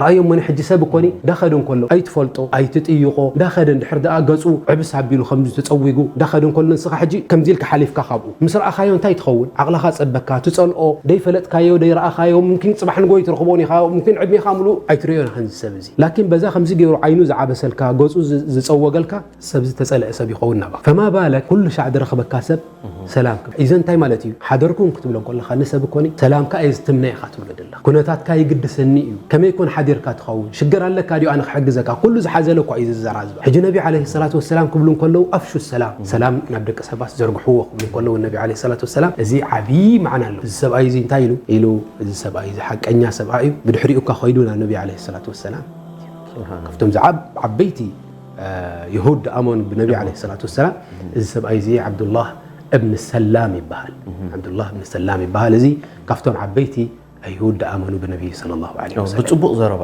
ረኣዮ እሞ ሕጂ ሰብ እኮኒ እንዳኸደ እንከሎ ኣይትፈልጦ ኣይትጥይቖ፣ እንዳኸደ እንድሕር ደኣ ገጹ ዕብስ ኣቢሉ ከምዚ ተጸዊጉ እንዳኸደ እንከሎ ንስኻ ሕጂ ከምዚ ኢልካ ሓሊፍካ ካብኡ ምስ ረኣኻዮ እንታይ ትኸውን? ዓቕልኻ ጸበካ፣ ትጸልኦ፣ ደይፈለጥካዮ ደይረኣኻዮ፣ ሙምኪን ጽባሕ ንግሆ ኣይትረኽቦን ኢኻ፣ ሙምኪን ዕድሜኻ ምሉእ ኣይትርእዮን ኢኻ እዚ ሰብ እዚ። ላኪን በዛ ከምዚ ገይሩ ዓይኑ ዝዓበሰልካ፣ ገጹ ዝ-፣ ዝጸወገልካ ሰብ ዝተጸልአ ሰብ ይኸውን ናባኻ። ፈማ ባለክ ኩሉ ሻዕ ዝረኽበካ ሰብ ሰላም ክብል። ኢዘ እንታይ ማለት እዩ? ሓደርኩም ክትብሎ ከለኻ ንሰብ እኮኒ ሰላምካ እየ ዝትምነ ኢኻ ትብሎ ዘለኻ። ኩነታትካ ይግድሰኒ እዩ። ከመይ ኮን ሓዲርካ ትኸውን? ሽግር ኣለካ ድዩ ኣነ ክሕግዘካ? ኩሉ ዝሓዘለ እኮ እዩ ዝዘራዝባ። ሕጂ ነቢ ዓለይሂ ሰላቱ ወሰላም ክብሉ እንከለዉ ኣፍሹ ሰላም፣ ሰላም ናብ ደቂ ሰባት ዘርግሕዎ ክብሉ እንከለዉ ነቢ ዓለይሂ ሰላቱ ወሰላም እዚ ዓብዪ መዓና ኣለዎ። እዚ ሰብኣይ እዚ እንታይ ኢሉ? ኢሉ እዚ ሰብኣይ እዚ ሓቀኛ ሰብኣይ እዩ። ብድሕሪኡ እኳ ከይዱ ናብ ነቢ ዓለይሂ ሰላቱ ወሰላም ካብቶም ዝዓብ-፣ ዓበይቲ፣ እ፣ የሁድ ዝኣመኑ ብነቢ ዓለይሂ ሰላቱ ወሰላም፣ እዚ ሰብኣይ እዚ ዓብዱላህ እብን ሰላም ይበሃል። ዓብዱላህ እብን ሰላም ይበሃል። እዚ ካብቶም ዓበይቲ ኣይሁድ ዝኣመኑ ብነቢ ሰለላሁ ዐለይሂ ወሰለም። ብጽቡቕ ዘረባ።